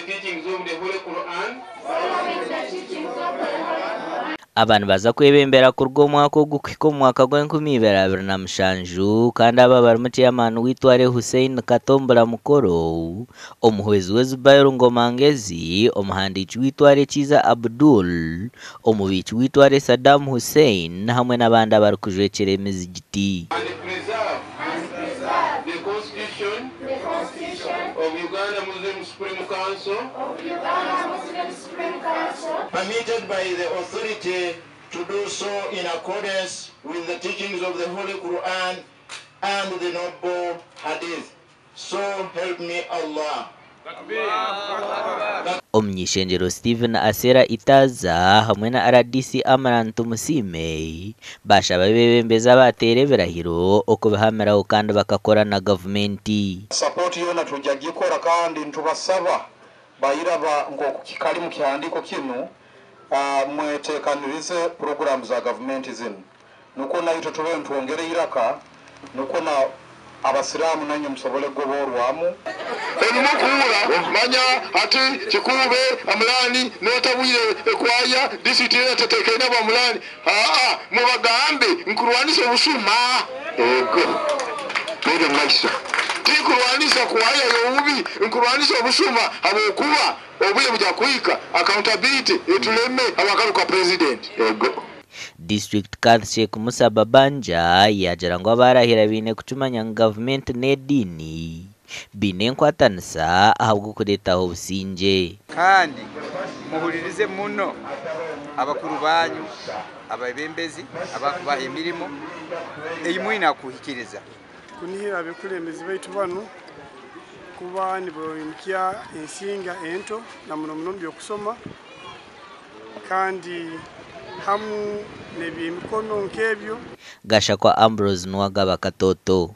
teachings of the Holy Quran. Aba nibaza kwebembera kuruga omwaka ogu kuhika omu mwaka gwa 2027 kandi aba barimu Chairman w'eitware Hussein Katombora Mukoro, omuhwezi we Zubair Ngomangezi, omuhandiiki w'eitware Kiiza Abdul, omubiiki w'eitware Saddam Hussein hamwe n'abandi abarikujwekyera emizigiti. And preserve the Constitution of Uganda Muslim Supreme Council. Permitted by the authority to do so in accordance with the teachings of the Holy Quran and the Noble Hadith. So help me Allah. Omunyishengyero Stephen Asera Itaza hamwe na RDC Amran Tumusiime bashaba abeebembezi abateera ebirahiro okubihamiraho kandi bakakora na gavumenti. Support yoona tujja gikora kandi ntubasaba bayiraba nk'oku kikali mu kihandiiko kinu, mwetekanirize programu za gavumenti zinu, nukwo naitwe tube ntwongere iraka, nukwo na abasiraamu nanywe musobole kugoborwamu. Ebimukuura manya ati kikuube amulani notabwire ekwaya disitulikiti eteteekaine abamulani. Aa, mubagambe nkurwanisa obusuma ego mwebyo mumaiso, tikurwanisa kwaya yobubi, nkurwanisa obusuma, habwokuba obwire bujya kuhika accountability etuleme abakaruka president ego. District Kadhi Sheikh Musa Babanja yagira ngu abarahira baine kukimanya ngu gavumenti n'ediini biine enkwatanisa ahabw'okureetaho obusingye. Kandi muhulirize muno abakuru banyu, abebembezi abakubaha emirimo ei mwine kuhikiriza. Kunihira abekulembezi baitu banu kuba niboimukya ensinga ento na muno muno mu by'okusoma kandi hamu n'ebyemikono nk'ebyo. Gashakwa Ambrose Nuwagaba, Katoto.